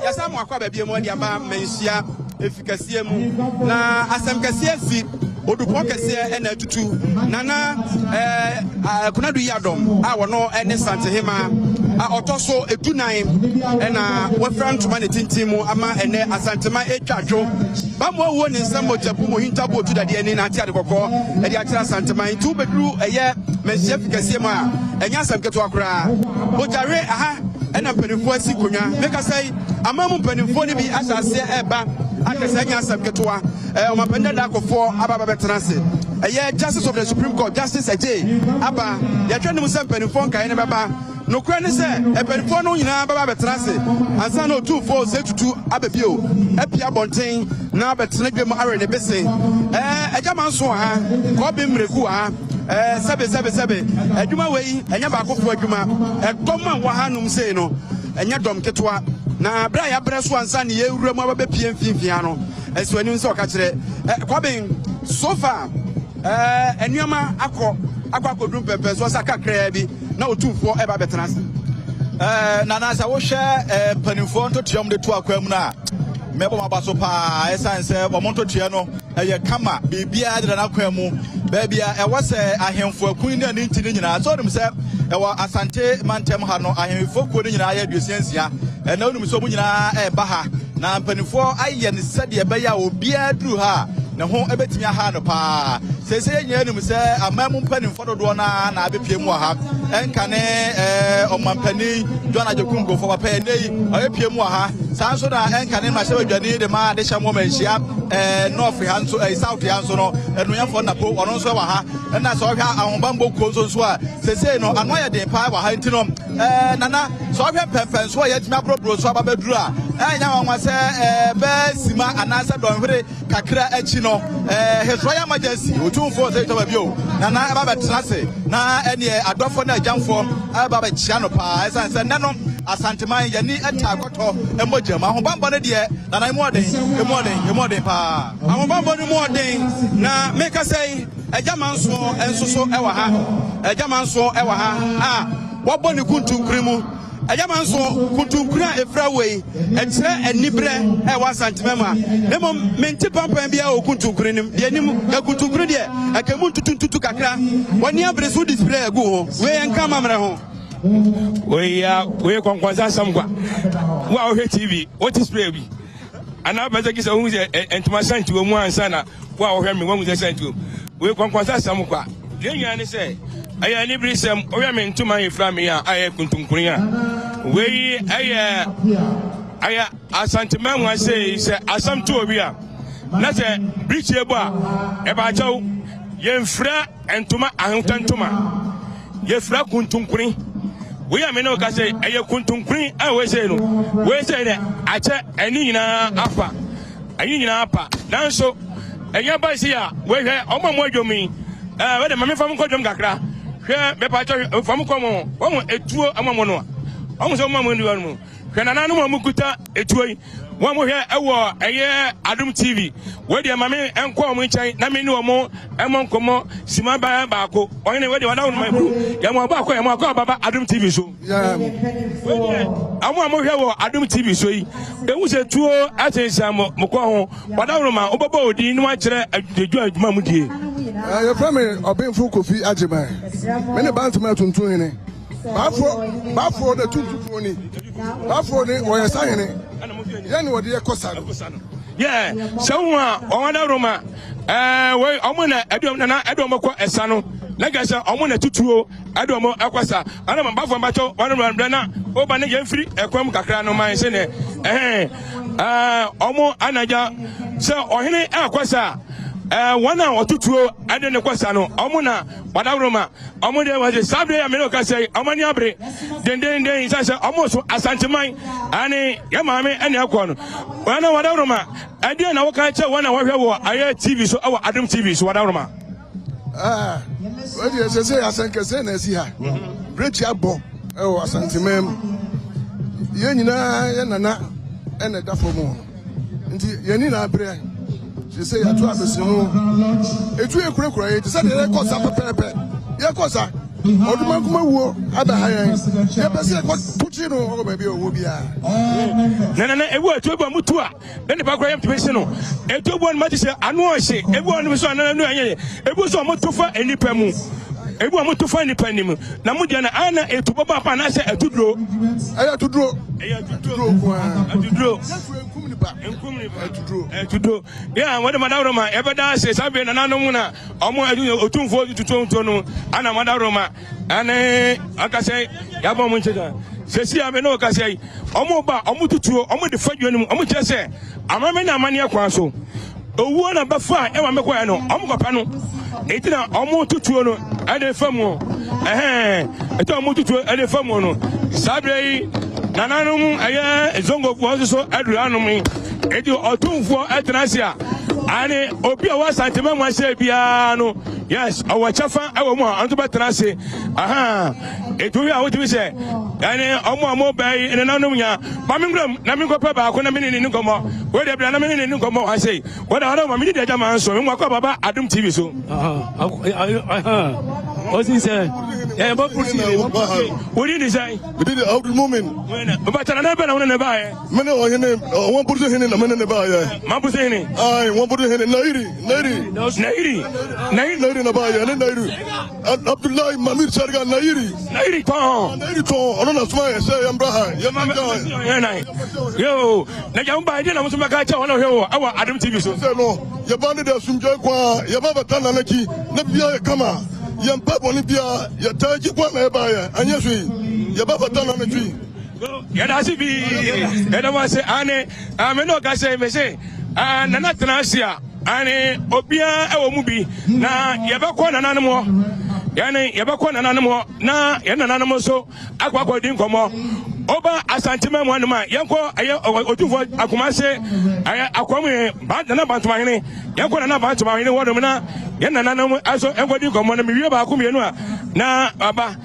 Yɛsan mo akɔ ababie mu de aba Manhyia efi kɛseɛ mu. Na asɛm kɛseɛ si odupɔn kɛseɛ ɛna atutu. Nana ɛɛ Konadu Yiadom a wɔno ɛne Santehema a ɔtɔ so edunan ɛna wafira ntoma ne tintin mu ama ɛnɛ Asantema atwa dwo. Bamu awuo ne nsɛm mogyabu mu hintabu otu dadeɛ ani na ate ade kɔkɔɔ ɛde akyerɛ Asantema. Nti wobɛduru ɛyɛ Manhyia fi kɛseɛ mu a ɛnyɛ asɛm ketewa koraa. Bogyawe aha ɛna mpanimfoɔ asi nkonnwa. Mekasa yi, aman mu mpanimfoɔ no bi ahyɛ aseɛ ɛreba ahwɛ sɛ ɛnyɛ asɛm ketewa. Ɔmampanin dada akɔfoɔ aba aba bɛtena ase. Ɛyɛ Justice of the Supreme Court, Justice Adjei aba. Yɛhwɛ no mu sɛ mpanimfoɔ nkaeɛ no bɛba. Nokorɛ ne sɛ mpanimfoɔ no nyinaa bɛba abɛtena ase ansa na Otumfoɔ Osei Tutu aba bio apue abɔnten na abɛtena dwam awe ne bese. Agya Manso wɔ ha, Kɔɔbe Mmireku wɔ ha. Ɛɛ, sɛbe, sɛbe, sɛbe, adwuma wei, ɛnyɛ baakofoɔ adwuma. Ɛdɔm a wɔ hanom sei no, ɛnyɛ dɔm ketewa. Na berɛ a yɛabrɛ so ansa ne yɛrewura mu aba bɛpie mfimfini ha no, ɛsɔ anim sɛ ɔka kyerɛ. Ɛ, Kwabeng, so far, ɛɛ, nneɛma akɔ, akɔ akɔduru mpɛmpɛnsoɔ sɛ kakraa bi na Otumfoɔ ɛreba abɛtena ase. Ɛɛ, Nana, sɛ wohwɛ ɛɛ mpanimfoɔ ntotoeɛ a wɔde to akwan mu no a, mɛbɔ wɔn aba so paa, ɛsiane sɛ wɔn ntotoeɛ no, Ɛyɛ kama, biribiara deda n'akwan mu. Baabi a ɛwɔ sɛ ahemfo akunini ne ne nti no nyinaa. Sɛ wonim sɛ ɛwɔ Asante mantam ha no, ahemfo kuo no nyinaa yɛ 66. Ɛnna wonim sɛ wɔn nyinaa ɛreba ha. Na mpanimfoɔ ayɛ no sɛdeɛ ɛbɛyɛ a obiara duru ha a, ne ho bɛtumi aha no paa. Seesei yɛn nyinaa nim sɛ aman mu mpanimfoɔ dodoɔ no ara na abɛpue mu wɔ ha. Ɛnka ne ɛɛ ɔmampanin John Agyekum Kufuor papa ɛnɛ yi ɔbɛpue mu wɔ ha. Saa nso na ɛnka ne mmarahyɛbadwani de ma adehyɛ mu ɔmanhyia ɛɛ North ha nso ɛɛ South ha nso no ɛnunyɛfoɔ Napo ɔno nso wɔ ha. Ɛna sɛ ɔhwɛ ahobanbɔ kuo nso nso a seesei no ano ayɛ den paa wɔ ha nti no ɛɛ nana sɛ ɔhwɛ mpɛmpɛnso a yɛatumi aborɔborɔ so aba bɛduru a ɛnyɛ nwanwa sɛ ɛɛ bɛɛ sima anaasɛ dɔnhwere Kakra akyi no, eh, His Royal Majesty, Otumfoɔ Osei Twaba bio, Nana ɛba bɛtena ase, na ɛneɛ adɔfoɔ ne agyamfoɔ ɛba bɛkyea no paa, ɛsiane sɛ nnɛ no Asanteman yɛni ɛtaa kɔtɔ mogya mu. Ahobanbɔ no deɛ, Nana emu ɔden, emu ɔden, emu ɔden paa. Ahobanbɔ no mu ɔden, na mekasa yi, Agya Manso nso so ɛwɔ ha, Agya Manso ɛwɔ ha a wɔabɔ ne kuntunkuni mu. Ɛyɛ ma nso kuntunkuni a efura wei ɛkyerɛ anibrɛ a ɛwɔ Asantema mu a na mmom mente pampan biara wɔ kuntunkuni no mu. Deɛ nim ka kuntunkuni deɛ ɛka mu ntutu ntutu kakra. W'ani abere so wode spray agu ho. Wei ɛnka amammerɛ ho. Wei ya wei kɔnkɔnsa asɛm kwa. Wo a wohwɛ TV wote spray bi anaa wopɛ sɛ gye sɛ wohu sɛ ntoma santi wɔ mu ansa na Wo a wohwɛ me, woahu sɛ sɛ nti wei kɔnkɔnsa asɛm kwa. Deɛ nyinaa ne sɛ ɛyɛ aniberesɛm. Wohwɛ me ntoma a ɛfira me a ayɛ kuntunkuni a, wei ɛyɛ ɛyɛ Asanteman mu ase yi sɛ asɛm to obi a na sɛ birikyie bɔ a ɛbaakyɛw yɛmfira ntoma ahotɛ ntoma yɛfira kuntunkuni. Wei a me ne wo ka sɛ ɛyɛ kuntunkuni a wei sei no wei sei dɛ akyɛ ɛne nyinaa afa. Ɛyi nyinaa pa, nanso ɛnyɛ ba si a wɔhwɛ wɔn a wɔn adwom yi. Ɛɛ wɔde maame fam kɔ dwom kakra. Hwɛ mɛpa kyɛ fam kɔ mo wɔn etuo wɔn mo no a wɔn sɛ wɔn a wɔn wɔn mu. Hwɛ nananom a wɔn kuta etuo yi wɔn hwɛ ɛwɔ ɛyɛ Adum TV. Wɔde maame nkɔ wɔn nkyɛn na me ne wɔn ɛmɔ nkɔmɔ sima baa baako. Wɔn ne wɔde wɔn ahorow ma eburu yɛn mo abɔ akɔ yɛn mo akɔ ababa Adum TV so. Wɔn a mohwɛ wɔ Adom TV so yi, ehu sɛ tuo asensɛn mo mo kɔn ho. Wɔdaworo ma wobɛbɔ odin na wɔakyerɛ adwuma adwuma mu die. Yɛfrɛ me Ɔbenfo Kofi Agyeman. Me ne Bantama Tuntum Hene. Baafoɔ Baafoɔ na Tuntumfoɔ ni. Baafoɔ ni wɔyɛ sahene. Yɛn na wɔde yɛ kɔ sa no. Yɛ sɛ wohu a wɔn adaworo ma ɛɛ wei wɔn na ɛde wɔn nana ɛde wɔn kɔ ɛsa no na kɛ sɛ wɔn na tutuo ɛde wɔn ɛkɔ sa ɛna ma bafo mbakyɛw wɔn na brɛ na ɔba ne yɛn firi ɛkwan mu kakra no man sɛ ne ɛhɛn ɛɛ wɔn anagya sɛ ɔhene ɛkɔ sa ɛɛ wɔn a wɔtutuo ɛde ne kɔ sa no wɔn na wadaworo ma wɔn deɛ wɔn saa bere yɛ mene ɔka sɛ wɔn ani abere dendenden sɛ sɛ wɔn so asanteman ɛne yɛ maame ɛne ɛkɔ no wɔn na wadaworo ma ɛdeɛ na wɔka kyɛ wɔn na wɔhwɛ wɔ ayɛ tv so ɛwɔ adum tv so wadaworo ma. Ah, wei deɛ sɛ sɛ asɛnkɛsɛ na asi ha. Brekyi abɔ ɛwɔ Asanteman mu. Yɛn nyinaa yɛ nana ɛna ɛda fam hɔ. Nti yɛn nyinaa brɛ. Sɛ sɛ yɛato abɛsi ho. Etu yɛ kurakura yɛ te sɛ deɛ yɛkɔ sa pɛpɛɛpɛ. Yɛkɔ sa. Ɔdomankoma wuo abɛha yɛn. Yɛpɛ sɛ yɛkɔ to kye no wɔ baabi a ɔwɔ biara. Na nana ewu a etuo bu a mutu a na nipa kora yam tumi hye no. Etuo bu a no ma te sɛ ano ɔhye. Ebu a no nso anana no anyɛ. Ebu nso a wɔto fa nnipa mu. Ebu a wɔto fa nnipa anim. Na mo deɛ no ana etu bɔbɔ apa anaasɛ atuduro? Ɛyɛ atuduro. Ɛyɛ atuduro. Atuduro nko ara. Atuduro. Yɛtu nkum nipa. Nkum nipa. Atuduro. Atuduro. Yɛ a wɔde madaworo yɛbɛda ase saa bere nananom na ɔmo otumfoɔ tutuo no ana madaworo ma ɛne akasɛ yɛabɔ ɔmo nkyɛn sɛsi a me ne ɔkasɛ yi ɔmo ba ɔmo tutuo ɔmo de fa dwa no mu ɔmo kyerɛ sɛ amame ne amanneɛ kwan so owuo na bɛfa a ɛwɔ mekɔɛ no ɔmo kɔpɛ no eti na ɔmo tutuo no ɛde fa mu ɛhɛn eti ɔmo tutuo ɛde fa mu no saa bere yi nananom ɛyɛ zongofoɔ nso so aduru anom yi eti ɔtumfoɔ ɛtena ase a ane obi a ɔwɔ asantema mu ahyɛ biara no yes ɔwɔ kyɛfa ɛwɔ mu a ɔno nso bɛtena ase aha etu wi a wotumi sɛ ɛne ɔmo a ɔmo bɛn yi nananom nya maame nwura mu na menkɔpɛ baako na mene ne ne nkɔmmɔ wei deɛ bra na mene ne ne nkɔmmɔ ha sei wɔda wɔda ma mene deɛ agya maa nso memu akɔ baba adom tv so ɔsi sɛ ɛyɛ bɔ pusi wodi ne sɛn Mede de Abdul Mumin. wobɛkyɛ nana bɛ na wone ne baeɛ Mene ɔhene wɔn pusi hene na mene ne baayɛ. mampusi hene Ayi wɔn pusi hene Nairi Nairi. Nairi Nairi Nairi na baayɛ ne Nairi. Abdullahi Mamir Sariga Nairi. Nairi tɔn. Nairi tɔn ɔno na suma yɛ sɛ yɛn bra ha yɛn bra ha. Yoo na gya mo ba ɛdeɛ na mo nso bɛka kyɛ wɔn a wɔhwɛ wɔ ɛwɔ Adom TV so. Sɛ no yɛba ne de asomdwoe kwa yɛba bɛta nana akyi na biribiara yɛ kama yɛn mpa bɔne biara yɛtaa akyi kwa na yɛbaayɛ anyɛ so yi yɛba bɛta nana akyi. Yɛda ase pii yɛda mo ase ane me ne ɔka sɛ me se nana tena ase a ane obiara ɛwɔ mu bi na yɛbɛkɔ nananom hɔ yɛne yɛbɛkɔ nananom hɔ na yɛn nananom nso akɔ akɔdi nkɔmmɔ ɔba asantema mu anom a yɛnkɔ ɛyɛ otumfoɔ akomase ɛyɛ akɔm yɛn nana bantomahene yɛnkɔ nana bantomahene hɔ nom na yɛn nananom nso nkɔdi nkɔmmɔ no mewie baako mmienu a na aba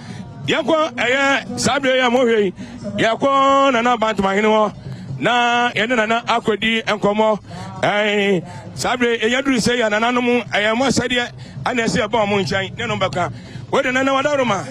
Yɛnkɔ ɛyɛ saa bere yi a mohwɛ yi, yɛkɔ Nana Bantomahene hɔ na yɛne Nana akɔdi nkɔmmɔ. Ɛɛ saa bere yɛnya duru sɛ yɛ nananom ɛyɛ mo asɛdeɛ ɛna ɛsɛ yɛbɔ wɔn nkyɛn ne nom bɛka. Wode Nana Wadaroma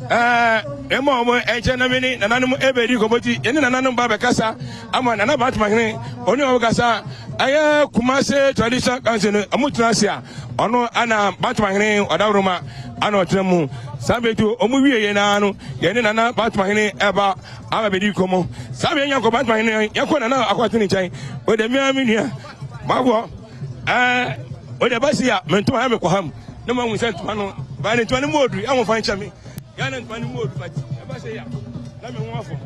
ɛɛ ɛma wɔn nkyɛn na mene nananom ɛbɛdi nkɔmmɔ ti yɛne nananom ba bɛkasa ama Nana Bantomahene ɔne wɔn kasa ɛyɛ Kumase Traditional Council no wɔn tena ase a ɔno ana Bantomahene Ɔdawuroma ana ɔtena mu saa bɛ tu ɔmo wie yɛ naa no yɛne nana Bantomahene ɛba aba bɛdi nkɔmmɔ saa bɛ yɛnya nkɔ Bantomahene yɛkɔ nana akɔte ne nkyɛn ɔde mmea me nua maboɔ ɛɛ ɔde basi a me ntoma yɛ me kɔ ha mu na ma hu sɛ ntoma no baa ne ntoma no mu odu ɛho fa nkyɛn me yɛ na ntoma no mu odu but ɛba sɛ ya na me ho afɔ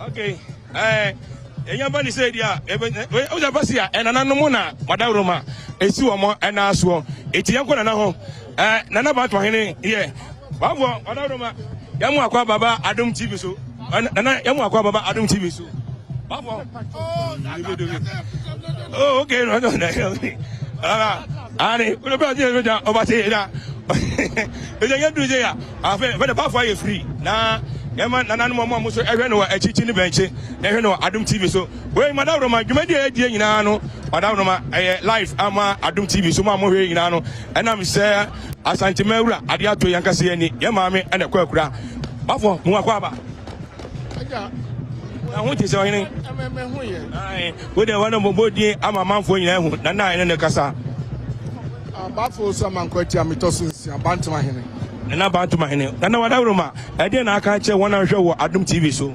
okay ɛɛ Yɛnya ba ne sɛ di a, ɛbɛ ba si a, ɛnananom na wadawuroma esi wɔn ɛna soɔ. Eti yɛn kɔ nana hɔ. Ɛɛ nana ba tɔhene yɛ. Wabɔ wadawuroma. Yɛn mu akɔ ababa Adum TV so. Nana yɛn mu akɔ ababa Adum TV so. Wabɔ. Oh okay no no no. Ah ani o bɛ ti yɛ ɔba ti yɛ da. Ɛyɛ yɛn duru sɛ ya. Afei fɛ de baafo ayɛ free na yɛma nananom ɔmo a mo so ɛhwɛ no wɔ akyikyi ne bɛnkye na ɛhwɛ no wɔ Adom TV so. Wei Madaworoma dwumadi a yɛdie nyinaa no Madaworoma ɛyɛ live ama Adom TV so mo a mohwɛ nyinaa no ɛnam sɛ Asantema wura adeɛ ato yɛn ankasa yɛn ani yɛn maame ɛna ɛkɔ akura. Baafo mo akɔ aba. Na ho te sɛ ɔhene. Wo deɛ wɔn bɔbɔ din ama amanfoɔ nyinaa ehu na na ɛne ne kasa. Abafo sɛ mankɔ atia metɔ so nsia Bantama hene. Nana Bantama hene. Nana Wadaworoma, ɛdeɛ na aka akyerɛ wɔn a wɔhwɛ wɔ Adom TV so?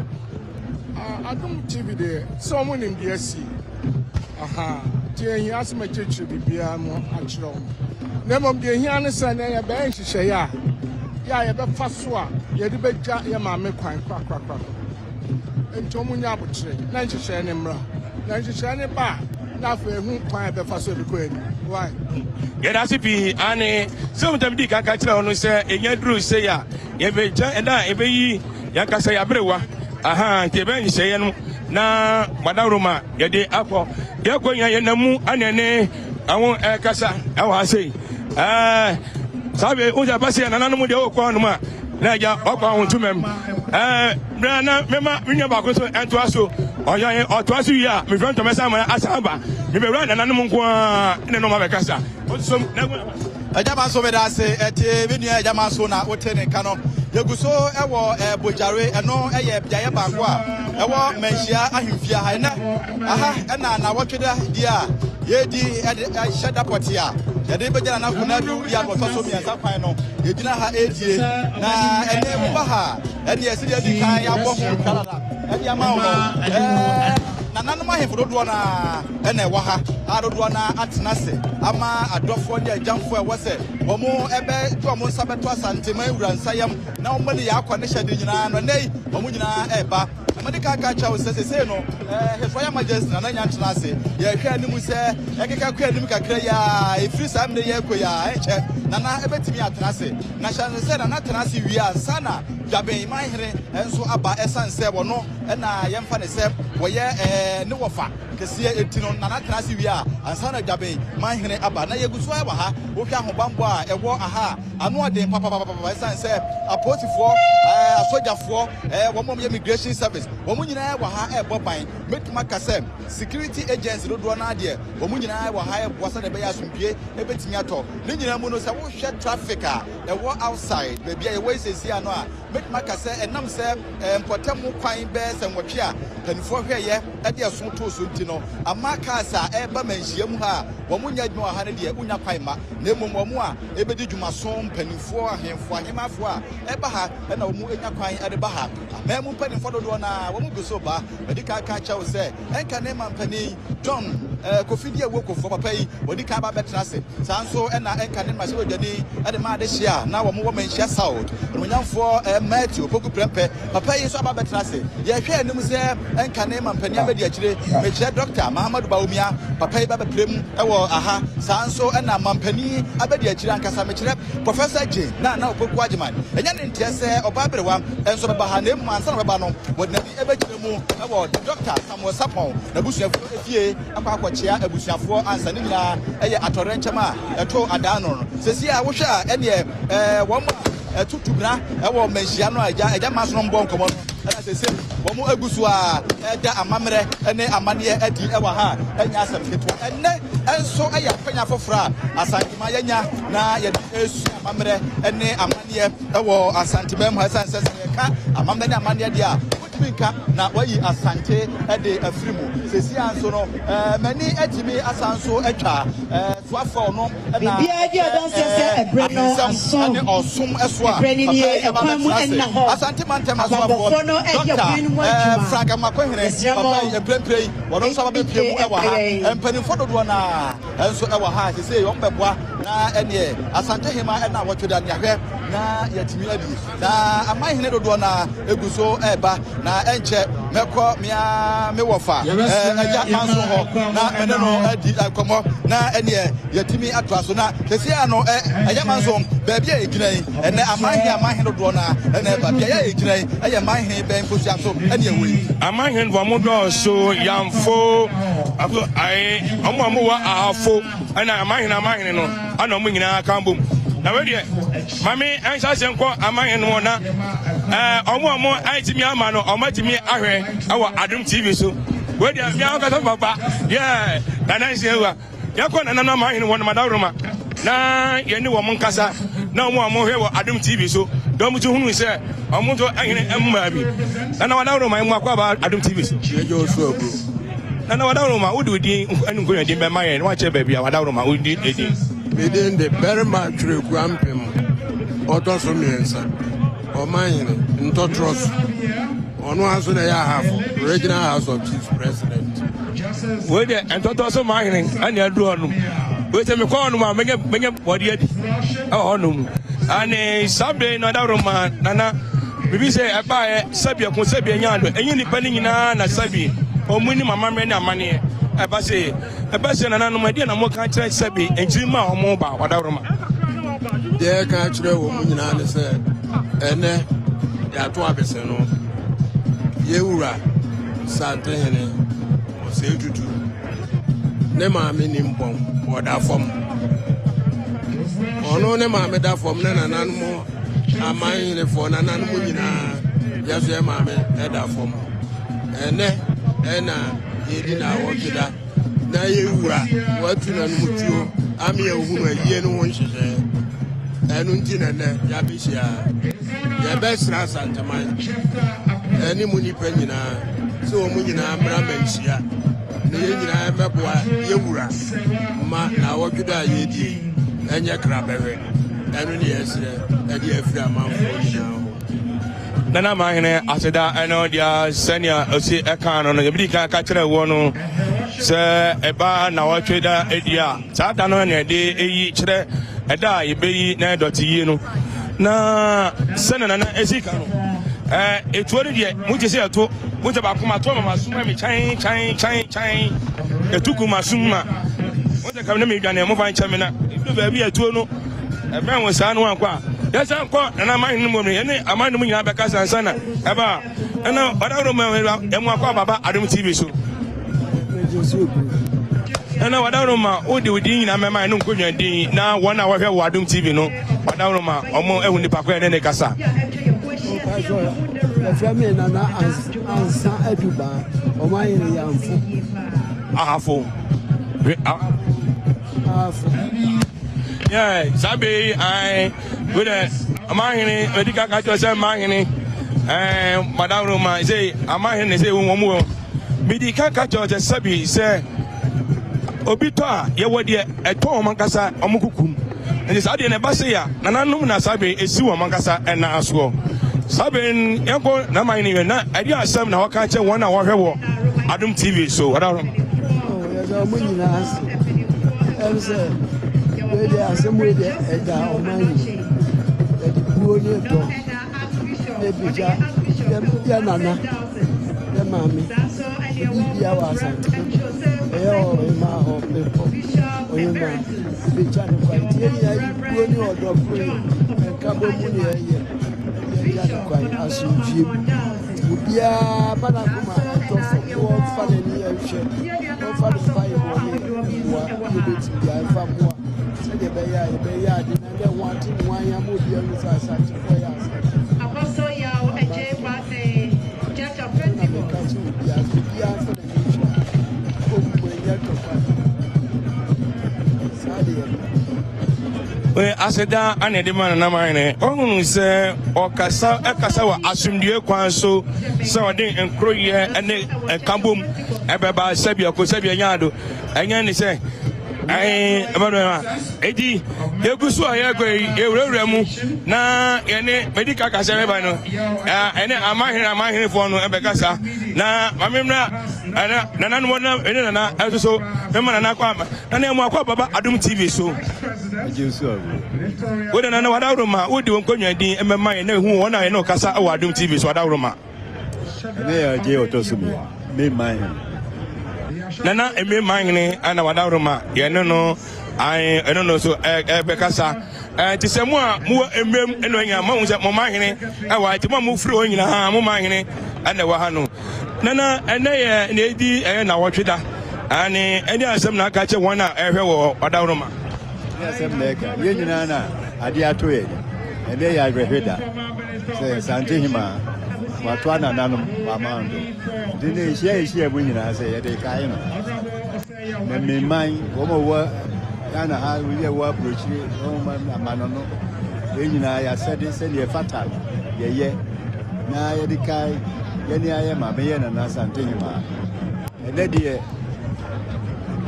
Adom TV deɛ sɛ wɔn nim deɛ asi. Aha, nti ehia sɛ mɛkyerɛkyerɛ biribiara mu akyerɛ wɔn. Na mmom deɛ ehia ne sɛ nea yɛbɛyɛ nhyehyɛeɛ a yɛ a yɛbɛfa so a yɛde bɛgya yɛ maame kwan korakorakora. Nti wɔn nyɛ abokyerɛ na nhyehyɛeɛ no mmra. Na nhyehyɛeɛ no ba a na afei ehu kwan a yɛbɛfa so yɛbɛkɔ anim. Why? Yɛda ase pii ane sɛ wɔn dii kan ka kyerɛ wɔn sɛ enya duru sei a yɛbɛgya ɛda a yɛbɛyi yɛn ankasa yɛaberewa aha nti yɛbɛyɛ nhyehyɛeɛ no na wadaworo yɛde akɔ yɛkɔ nyina yɛnam mu ane ɛne ɛho ɛkasa ɛwɔ ha sei ɛɛ saa bɛ wo sɛ bɛsɛ nananom deɛ wɔkɔ hanom a na agya ɔkɔ ahontoma mu ɛɛ berɛ na mɛma me nua baako nso ɛntoa so ɔyɛ ɔtoa so wie a mefrɛ ntɔmɛ san ma asan aba mebɛwura nananom nko ara ne nɔma bɛkasa ɔnsom na Agya Manso meda ase ɛte me nua Agya Manso na wote ne nka no. Yɛgu so ɛwɔ eh, Bogyare, ɛno ɛyɛ beaeɛ baako a ɛwɔ Manhyia ahemfie ha. Ɛnɛ aha ɛna nawɔtwe da di a yɛredi ɛde ɛhyɛ da pɔte a yɛde bɛgya Nana Konadu di a ɔtɔ so mmiɛnsa kwan no yɛgyina ha ɛredie na ɛnɛ woba ha ɛne ɛsɛ deɛ adi kan yɛabɔ ho twa dada ɛde ama wo no ɛɛ nananom ahemfo dodoɔ no ara ɛna ɛwɔ ha a dodoɔ no ara atena ase ama adɔfoɔ ne agyamfoɔ a ɛwɔ sɛ wɔn ɛbɛ de wɔn nsa bɛto Asanteman wura nsa yam na wɔn ne yɛ akɔ ne hyɛde nyinaa no ɛnɛ yi wɔn nyinaa ɛreba. Na mede kan ka kyerɛ wo sɛ sesei no His Royal Majesty Nana nya ntena ase. Yɛhwɛ anim sɛ ɛkeka kɔ anim kakra yi a ɛfiri saa mmerɛ yi ɛkɔ yi a ɛnkyɛ Nana ɛbɛtumi atena ase. Na hyɛ no sɛ Nana tena ase wie ansa na Dwaben Manhene nso aba ɛsiane sɛ wɔno na yɛmfa no sɛ wɔyɛ ne wɔfa kɛseɛ nti no Nana tena ase wie a ansa na Dwaben Manhene aba. Na yɛgu so ara wɔ ha. Wohwɛ ahobammɔ a ɛwɔ aha a, ano ɔden papapapapa ɛsiane sɛ apolisifoɔ, asogyafoɔ, wɔn a wɔyɛ immigration service, wɔn nyinaa wɔ ha ɛrebɔ ban. Mɛtumi aka sɛ security agency dodoɔ no ara deɛ wɔn nyinaa wɔ ha ɛreboa sɛdeɛ ɛbɛyɛ asomdwie ɛbɛtumi atɔ. Ne nyinaa mu no sɛ wohwɛ traffic a ɛwɔ outside baabi a yɛwɔ yi seesei ano a, mɛtumi aka sɛ ɛnam sɛ mpɔtam kwan bɛyɛ sɛ nwɔtwe a mpanimfoɔ hwɛeɛ de ɛso too so nti no, ama cars a ɛreba manhyia mu ha a wɔnyɛ adwuma wɔ ha no deɛ wonya kwan mma, na mmom wɔn a ɛbɛdi dwumaso, mpanimfoɔ, ahemfo, ahemmafoɔ a ɛba ha na wɔn nya kwan de ba ha. Aman mu mpanimfoɔ dodoɔ no ara wɔn gu so ba. Madi kan aka akyerɛ wo sɛ ɛnka ne mampanin John Kofi Diawuo Kofoɔ papa yi wɔdi kan ba bɛtena ase. Saa nso na ɛnka ne mmarahyɛbadwani de ma adehyeɛ a na wɔn wɔ Manhyia South, Onimuonyamfoɔ Matthew Opoku Prempeh papa yi nso aba abɛtena ase. Yɛhwɛ anim sɛ ɛnka ne mampanin abɛdi akyire, mekyerɛ Dɔkta Mahamadou Bawumia papa yi ba bɛpere mu wɔ aha. Saa nso na mampanin abɛdi akyire ankasa, mekyerɛ Professor Jane Nana Opoku Agyemang. Ɛnyɛ ne nteɛ sɛ ɔbaa aberewa nso bɛba ha, na mmom ansa na ɔbɛba no, wɔde n'ani bɛkyerɛ mu wɔ Dɔkta Samuel Sarpong n'abusuafoɔ fie akɔ akɔkyea abusuafoɔ ansa. Ne nyinaa yɛ atɔwrɛnkyɛm a ɛtoo adaa no no. Seesei a wohwɛ a, ɛneɛ wɔn a ɛto tubena wɔ mmanhyia no a agya agya mma sono mbɔ nkɔmmɔ no ɛna seesei wɔn agu so a ɛda amammerɛ ne amanneɛ adi wɔ ha a ɛnyɛ asɛm ketewa. Ɛnnɛ nso yɛ akwanya foforɔ a Asantema yɛanya na yɛde resua amammerɛ ne amanneɛ wɔ Asantema mu ha. Ɛsiane sɛ sɛ yɛka amammerɛ ne amanneɛ deɛ a, Tumi nka na wayi Asante de afiri mu. Seesei ara nso no, m'ani atumi asan nso atwa soafoɔ a ɔno na Biribiara di adanseɛ sɛ ɛberɛ no aso. ahensɛm ne ɔsom so a Ɛberɛ no papa nie, yi aba ɛkwan mu abɛtena ase. nna hɔ. Asante mantam asoafoɔ Abanbɔfoɔ no reyɛ Dɔkta kwan no mu adwuma. Frank Amoakohene Yɛsrɛ mo, papa yi mprempren yi wɔno nso aba bɛpue mu ɛntie wɔ ha. ɛberɛ yi. Mpanimfoɔ dodoɔ no ara nso wɔ ha a seesei wɔbɛboa na ɛneɛ Asante hema ɛna wɔtwe da neahwɛ na yɛatumi adi. Na aman hene dodoɔ no ara gu so reba, na ɛnkyɛ mɛkɔ me ara me wɔfa agya manso hɔ na me ne no adi nkɔmmɔ, na ɛneɛ yɛatumi atoa so. Na seesei ara no, agya manso, baabi a yɛgyina yi, ɛnɛ aman hene aman hene dodoɔ no ara na ɛba. Beaeɛ a yɛgyina yi yɛ man hene bɛn nkosua so ɛne ɛwɔ yi? Aman hene wɔn dɔɔso, Yamfo, wɔn a wɔwɔ Ahafo, ɛna aman hene aman hene no, ɛna wɔn nyinaa ka bom. Na wei deɛ, Maame ɛnhyɛ ase nkɔ aman no hɔ na ɛɛ ɔmo a ɔmo atumi ama no ɔmo atumi ahwɛ ɛwɔ Adum TV so. Wei deɛ mmea ankasa papa yɛ nana nsia yɛkɔ nana no aman hene wɔ no madaworoma na yɛne wɔn nkasa na ɔmo a ɔmo hwɛ wɔ Adum TV so na ɔmo nso hunu sɛ ɔmo nso ɛhene mmaa bi. Nana wadaworoma emu akɔ aba Adum TV so. Yɛgye osu aburo. Nana wadaworoma wode wo din ne nkonnwa din bɛma yɛn na wakyerɛ baabi a wadaworoma wodi edin. Me din de Barima Twerɛkua Mpem, ɔtɔ so mmiɛnsa, Ɔmanhene, Ntɔtorɔ so. Ɔno ara nso na ɛyɛ Ahafo Regional House of Chiefs President. Wei deɛ ntɔtɔ so manhene ɛna aduru hɔnom. Wei sɛ mekɔ hɔnom a mɛnya mɛnya bɔde adi ɛwɔ hɔnom. Ane saa bere no adaworoma nana biribi sɛ ɛbaeɛ sɛbi ɛko sɛbi ɛnya ado ɛnyɛ nnipa no nyinaa na sɛbi wɔn nim amammerɛ ne amanneɛ ɛba sɛ Ɛbɛ sɛ nananom, ɛdeɛn na moka kyerɛ sɛbe nkyirimma a wɔn ba ɔdawuroma? Deɛ ɛka kyerɛ wɔn nyinaa ne sɛ ɛnɛ yɛato abese no yɛwura Santehene Osei Tutu ne maame ni mpɔn ɔda fam. Ɔno ne maame da fam ne nananom amanhenefoɔ nananom nyinaa yɛso yɛ maame ɛda fam. Ɛnɛ ɛna yɛdi na awɔtwe da na yɛwura watu nanom tuo. Ama yɛahunu ayie no ho nhyehyɛɛ. Ɛno nti na ɛnɛ yɛabɛhyia ha. Yɛbɛsrɛ Asanteman ɛne mu nnipa nyinaa sɛ wɔn nyinaa mmra manhyia na yɛn nyinaa mmɛboa yɛn wura ma naawɔtwe da a yɛredi yi ɛnyɛ krabɛhwɛ. Ɛno ne yɛsrɛ ɛde afiri amanfoɔ nyinaa hɔ. Nana Mahene aseda ɛno deɛ sɛnea ɔsi ɛka no no yɛbɛdi kan ka kyerɛ wɔ no sɛ ɛba nawɔtwe da adi a saa da no na ɛde eyi kyerɛ ɛda a yɛbɛyi na dɔte yie no na sɛnea nana esi ka no ɛɛ etuo no deɛ mo te sɛ ɛto mo sɛ baako ma to ama ma sum mi kyan kyan kyan kyan etu gu ma sum ma mo sɛ kam ne mi dwane mo fa nkyɛn mi na edu baabi etuo no. Ɛbɛn wo saa no wankɔ a, yɛsan kɔ nana aman no mu no, yɛne aman no mu nyinaa bɛkasa ansa na ɛba a. Ɛna ɔdaworo ma ɛmu akɔ ababa Adom TV so. Ɛna wadaworo ma wode wo din nyinaa mɛma ɛno nkonnwa din na wɔn a wɔhwɛ wɔ Adom TV no wadaworo ma wɔn ahu nipa ko ɛne ne kasa. Yɛfrɛ me Nana Ansa Adubaa, ɔman yɛ Yamfo. Ahafo. Ahafo. Yeah, saa bɛ yi ae wei dɛ amahene mɛdi ka ka kyerɛ sɛ mahene ɛɛ madam roma sɛ amahene sɛ wɔn mu wɔ medi ka ka kyerɛ sɛ sɛbi sɛ obi tɔ a yɛwɔ deɛ ɛtɔ wɔn ankasa wɔn kukum nti saa deɛ na ɛba se ya nananom na saa bɛ esi wɔn ankasa ɛna asoɔ saa bɛ yɛnkɔ na mahene yɛ na ɛde asɛm na wɔka kyerɛ wɔn a wɔhwɛ wɔ Adom TV so madam roma. Yɛda wɔn nyinaa ase. Ɛm sɛ wei deɛ asɛm wei deɛ ɛda ɔman yi yɛde buo ne dɔ na ebigya yɛ nana yɛ maame ebi bia wɔ asante ɛyɛ ɔhema ɔpepɔ ɔhema ebigya ne kwan nti yɛn nyinaa yi buo ne ɔdɔ koro yi nkabɔ mu ne ɛyɛ yɛgya ne kwan asomdwie mu. Obiara ma n'akoma ntɔ fam na ɔmfa n'ani nhwɛ, ɔmfa ne mpaebɔ ne mmoa bi obetumi biara mfa mmoa sɛdeɛ ɛbɛyɛ a yɛbɛyɛ ade na ɛnyɛ ho ate ne ho ayɛ ama obiara hu sɛ Asantefoɔ yɛ Asante. Na meka kyerɛ obiara sɛ obiara mfa n'ani nhwɛ ade, ɔmmu ɛnyɛ ntɔkwa. Saa de yɛpɛ. Wei aseda ana ɛde ma Nana Mahene. Ɔhunu sɛ ɔkasa ɛkasa wɔ asomdue kwan so sɛ ɔde nkoroyɛ ne nkabom ɛbɛba sɛbi ɔko sɛbi ɛnyɛ ado ɛnyɛ ne sɛ ɛɛ ɛbɛdɔ eti yɛgu so a yɛkɔ yi yɛwurawura mu na yɛne medi kaka sɛ mɛba no ɛne amahene amahenefoɔ no ɛbɛkasa na maame mmra ɛna nananom ɛne nana ɛso so mɛma nana kɔ ama Nana emu akɔ baba Adom TV so. Wo de nana wadaworoma wodi wo nkonnwa din mmɛma yɛn na ehu wɔn a yɛne ɔkasa wɔ Adom TV so adaworoma. Ɛne yɛ agye ɔtɔ so mmienu me man hene. Nana eme man hene ana wadaworoma yɛne no ae ɛno no so ɛbɛkasa ɛɛ te sɛ mo a mowɔ mmam ɛna ɔnya mo ahu sɛ mo man hene ɛwɔ nti mo a mofiri hɔ nyinaa mo man hene ɛna ɛwɔ ha no. Nana, ɛnɛ yɛ nea edi ɛyɛ nnawɔtwe da. Aane, ɛne asɛm na aka kyerɛ wɔn a ɛhwɛ wɔ ɔdawuroma. Ɛne asɛm na ɛka. Yɛn nyinaa na adeɛ ato yɛn. Ɛnɛ yɛ awerɛhwe da. Sɛ Sante Hemaa, wato anananom wɔ aman do. Nti ne nhyia yɛhyia mu nyinaa sɛ yɛde kae no. Na mmeman, wɔn a wɔwɔ Ghana ha, wɔn a wɔwɔ aburokyire, wɔn a amanɔno, yɛn nyinaa yɛasɛde sɛdeɛ ɛfata yɛyɛ na yɛde kae yɛne ayɛ maame yɛ Nana Asante Hemaa. Ɛnɛ deɛ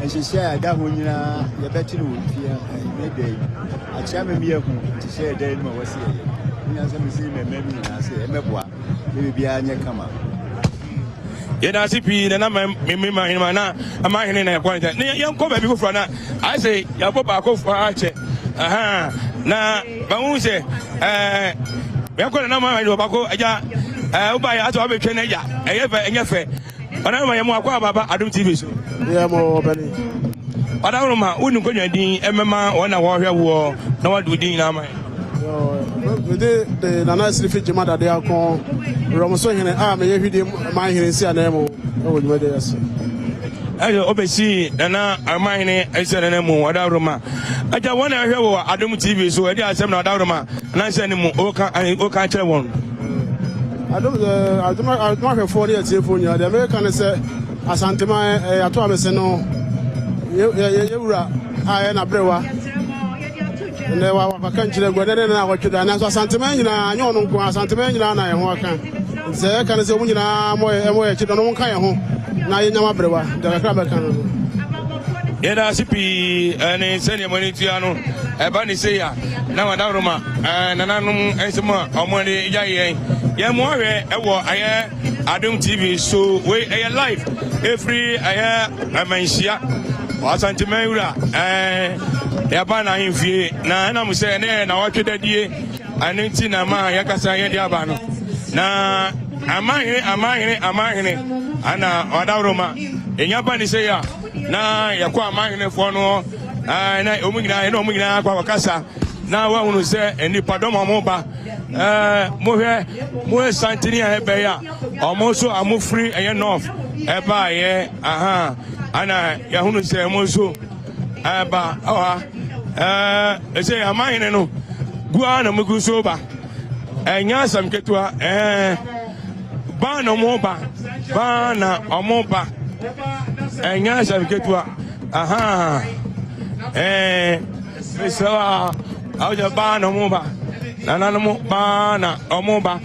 nhyehyɛ a ɛda ho nyinaa yɛbɛte no wɔ fie ɛnɛ da yi. Akyea me mmiɛho nhyehyɛ ɛda yi mu a wɔsi yɛyɛ. Nyinaa sɛ mesi mmɛmma bi nyinaa sɛ ɛmɛboa. Ne biribiara nyɛ kama. Yɛda ase pii na na meme ma hene ma na ama hene na yɛkɔ nkyɛn. Ne yɛnkɔ baabi foforɔ na ayɛ sɛ yɛabɔ baako akyɛ. Aha na mahu sɛ ɛɛ yɛnkɔ na na ma hene baako agya ɛɛ woba yɛ asɛ wabɛtwɛn agya ɛyɛ fɛ ɛnyɛ fɛ. Ɔdaworo ma yɛ mo akɔ ababa Adom TV so. Yɛ mo ɔbɛni. Ɔdaworo ma wo nkonnwa din ɛmɛma wɔn na wɔhwɛ woɔ na wɔde wo din nyinaa ma yɛ. Mede de Nana Asirifi Gyima Dade Ako Werɛmoso hene a meyɛ hwidie man hene nsi ananmu wɔ dwumadie yi ase. Ɛde ɔbɛsi Nana man hene nsi ananmu ɔdaworo ma agya wɔn na ɛhwɛ wɔ Adom TV so ɛde asɛm na ɔdaworo ma anaasɛ ne mu ɔka ɔka kyerɛ wɔn. Adom adom adom ahwɛfoɔ ne atiefoɔ nyinaa deɛ meka ne sɛ Asanteman ɛyɛ ato amese no yɛ yɛ yɛ wura. a ɛyɛ n'aberewa. Ɛnɛ waka nkyerɛ gu ɛnɛ ne na awɔtwe da nanso Asanteman nyinaa nyɛ ɔno nko Asanteman nyinaa na ɛho aka. Nti sɛ yɛka no sɛ wɔn nyinaa mmɔ yɛ ɛmmɔ yɛ akyi na wɔn nka yɛn ho na yɛnyam aberewa. Deɛ kakra bɛka no no. Yɛda ase pii ne sɛdeɛ mo ani tua no ɛba ne sei a na wadaworoma nananom nsɛm a wɔde gya yɛn yɛn mo ahwɛ ɛwɔ ayɛ Adom TV so wei ɛyɛ live ɛfiri ɛyɛ amanhyia Asanteman wura ɛɛ yɛaba n'ahemfie na ɛnam sɛ ɛnɛ yɛ nawɔtwe dadie ɛno nti na ma yɛkasa yɛde aba no na amahene amahene amahene ana ɔdaworoma ɛnya ba ne sɛ yɛ a na yɛkɔ amahenefoɔ no hɔ na wɔn nyinaa yɛne wɔn nyinaa akɔ akɔkasa na wɔahunu sɛ nnipadɔm a wɔba Ɛɛ mohwɛ mohwɛ santene a ɛbɛyɛ a ɔmo nso a mofiri ɛyɛ north ɛbaayɛ aha ana yɛhunu sɛ mo nso ɛba ɛwɔ ha ɛɛ ɛsɛ amahene no gu ara na mo gu so ba ɛnyɛ asɛm ketewa ɛɛ baa na ɔmo ba baa na ɔmo ba ɛnyɛ asɛm ketewa aha ɛɛ. Mesrɛ wo a, awogya baa na ɔmo ba. Nananom baa na ɔmo ba.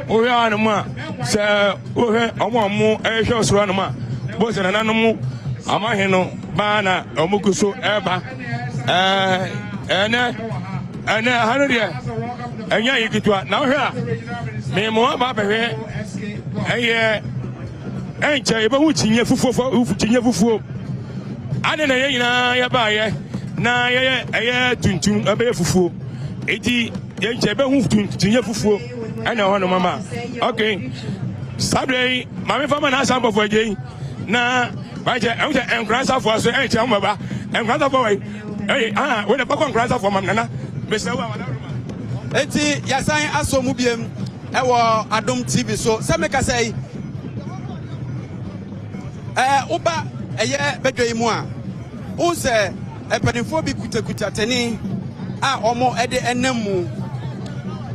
Wohwɛ anom a, sɛ wohwɛ ɔmo a ɔmo ɛhwɛ ɔsoro anom a, bo sɛ nananom amahe no baa na ɔmo gu so ɛba. Ɛɛ ɛnɛ ɛnɛ ha no deɛ ɛnyɛ ayi ketewa. Na wohwɛ a, memo aba abɛhwɛ ɛyɛ. Ɛnkyɛ yɛbɛhu kyinyeɛ fufuo fɔ kyinyeɛ fufuo. Ade na yɛn nyinaa yɛbaayɛ na yɛyɛ ɛyɛ tuntum ɛbɛyɛ fufuo. Eti yɛnkyɛ yɛbɛhu kyinyeɛ fufuo ɛna ɛhɔ nom ama. Okay. Saa berɛ yi maame fa ma n'asa abɔfo agye yi na wakyɛ ɛho sɛ nkora nsafoɔ so ɛnkyɛ ho bɛba nkora nsafoɔ wɔ yi ɛyɛ ah wɔn na bɛkɔ nkora nsafoɔ mam nana mesrɛ wo a wɔn Eti yɛasan asɔ mu biem. Ɛwɔ Adom TV so sɛ mekasa yi. Ɛɛ woba ɛyɛ badwa yi mu a, wohu sɛ mpanimfoɔ bi kutakuta tani a wɔde nam mu.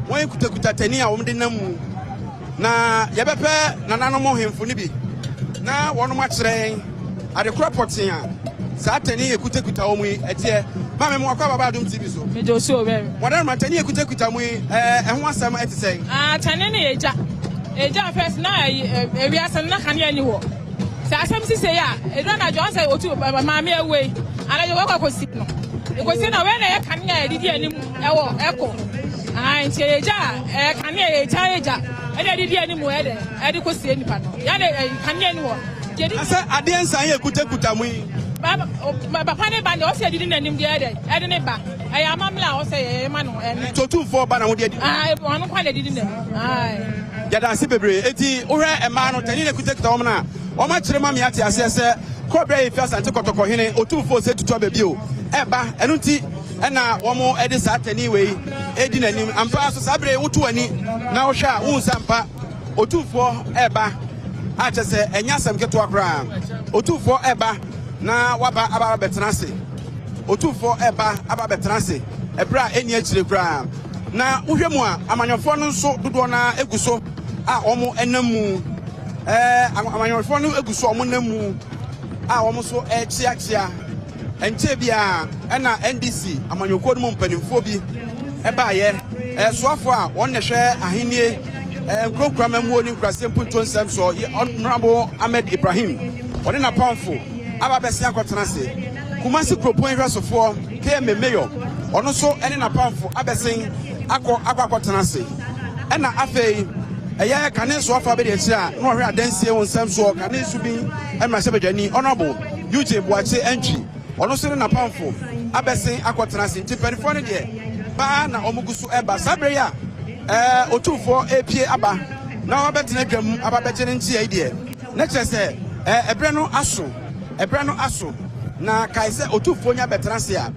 Wɔn kutakuta tani a wɔde nam mu. Na yɛbɛpɛ nananom hemfo no bi na wɔnom akyerɛ yɛn adekorɔ pɔtee a saa tani yɛ kutakuta wɔn yi ɛteɛ. Maame mo akɔ ababa Adom TV so. Megye osu o bɛn. Wɔdaroma tani yɛ kutakuta mu yi ɛɛ ɛho asɛm ɛte sɛn? Ah tani no yɛ gya. Egya first na ewiase no na kanea ni hɔ. Sɛ asɛm si sei a edu anadwo ɔn sɛ otu maame awu yi anadwo wɔkɔ akɔsi no. Ekosi na wei na ɛyɛ kanea a yɛde di anim ɛwɔ ɛkɔ. Ah nti ɛyɛ gya a ɛyɛ kanea ɛyɛ gya yɛ gya ɛna yɛde di anim ɛdɛ ɛde kɔsie nipa no. Yɛn de kanea ni hɔ. Na sɛ adeɛ nsan yɛ kutakuta mu yi. Papa ne ba deɛ ɔsɛ yɛde di n'anim deɛ ɛdɛ ɛde ne ba. Ɛyɛ amammerɛ a ɔsɛ yɛyɛ ma no ɛnɛ. Totumfoɔ ba na wode adi. Ɔno kwan na ɛdidi n'anim. Yɛda ase bebree. Eti wohwɛ mmaa no tani na kutakuta wɔn no a, wɔn akyerɛ ma me ate aseɛ sɛ kɔbere a yɛfi Asante Kɔtɔkɔ hene Otumfoɔ Osei Tutu aba bio ɛba. Ɛno nti ɛna wɔn de saa tani wei edi n'anim. Ampa ara so saa bere yi woto w'ani na wohwɛ a wohu sɛ ampa Otumfoɔ ɛreba a kyerɛ sɛ ɛnyɛ asɛm ketewa koraa. Otumfoɔ ɛreba na waba aba abɛtena ase. Otumfoɔ reba aba abɛtena ase ɛberɛ a ɛnni akyire koraa. Na wohwɛ mu a, amanyɔfoɔ no nso dodoɔ no ara gu so a wɔnam mu. Ɛɛ amanyɔfoɔ no gu so a wɔnam mu a wɔn nso rekyeakyea. Ɛnkyɛɛ biara ɛna NDC amanyɔkuo no mu mpanimfoɔ bi baeɛ. Ɛɛ soafoɔ a wɔn na ɛhwɛ ahennie, ɛɛ nkuro nkuro amammuo ne nkuraseɛ mpuntuo nsɛm soɔ, Honourable Ahmed Ibrahim, ɔne n'apamfo aba abɛsen akɔtena ase. Kumasi kuropɔn nhwɛsofoɔ KMA Mayor, ɔno nso ne n'apamfo abɛsen akɔ akɔ akɔtena ase. Ɛna afei ɛyɛ kane soafoɔ abɛdiakyire a na ɔhwɛ adansie ho nsɛm soɔ, kane Subin mmarahyɛbadwani Honourable Eugene Boakye Antwi, ɔno nso ne n'apamfo abɛsen akɔtena ase. Nti mpanimfoɔ no deɛ baa na wɔn gu so ɛba. Saa berɛ yi a ɛɛ Otumfoɔ repue aba na wabɛtena dwam aba abɛgye ne nkyea yi deɛ, na kyerɛ sɛ ɛɛ ɛberɛ no aso. Ɛberɛ no aso, na kae sɛ otumfoɔ nya bɛtena ase a,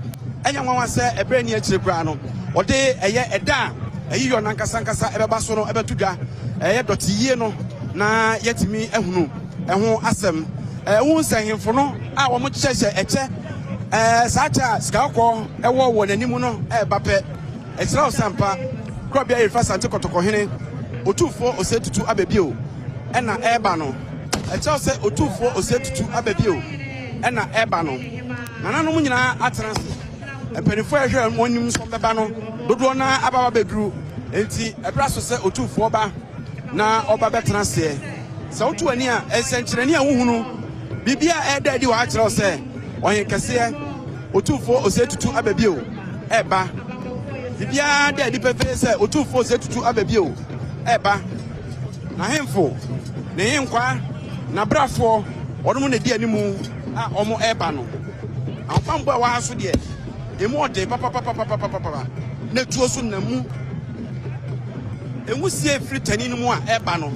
ɛnyɛ nwanwa sɛ ɛberɛ nni akyire koraa no, ɔde ɛyɛ ɛda a ayiyɔ no ankasa ankasa ɛbɛba so no bɛto dwa, ɛyɛ dɔteyie no, na yɛatumi ahunu ɛho asɛm. Wohu sɛ nhemfo no a wɔhyehyɛ ɛkyɛ, saa kyɛ a sika kɔkɔɔ wɔ wɔn anim no reba pɛ. Ɛkyerɛ wo sɛ ampa, Korɔbea Yerfa Asante Kɔtɔkɔ hene Otumfoɔ Osei Tutu aba bio na ɛreba no. Ɛkyerɛ wo sɛ Otumfoɔ Osei Tutu aba bio na ɛreba no. Nananom nyinaa atena ase. Mpanimfoɔ a yɛhwɛ wɔn anim nso bɛba no, dodoɔ no ara aba abɛduru. Enti ɛberɛ aso sɛ Otumfoɔ ba na ɔba bɛtena aseɛ. Sɛ woto w'ani a, nsɛnkyerɛnne a wohunu, biribi a ɛreda adi wɔ ha kyerɛ wo sɛ Ɔhenkɛseɛ, Otumfoɔ Osei Tutu aba bio reba. Biribiara da adi pefee sɛ Otumfoɔ Osei Tutu aba bio reba. N'ahemfo, ne nhenkwaa, n'abrafoɔ, wɔnom na ɛdi animu a wɔreba no. Ahobammɔ a ɛwɔ ha so deɛ, emu ɔden papapapapapapa, na tuo so nam mu. Nwusie firi tani no mu a ɛreba no,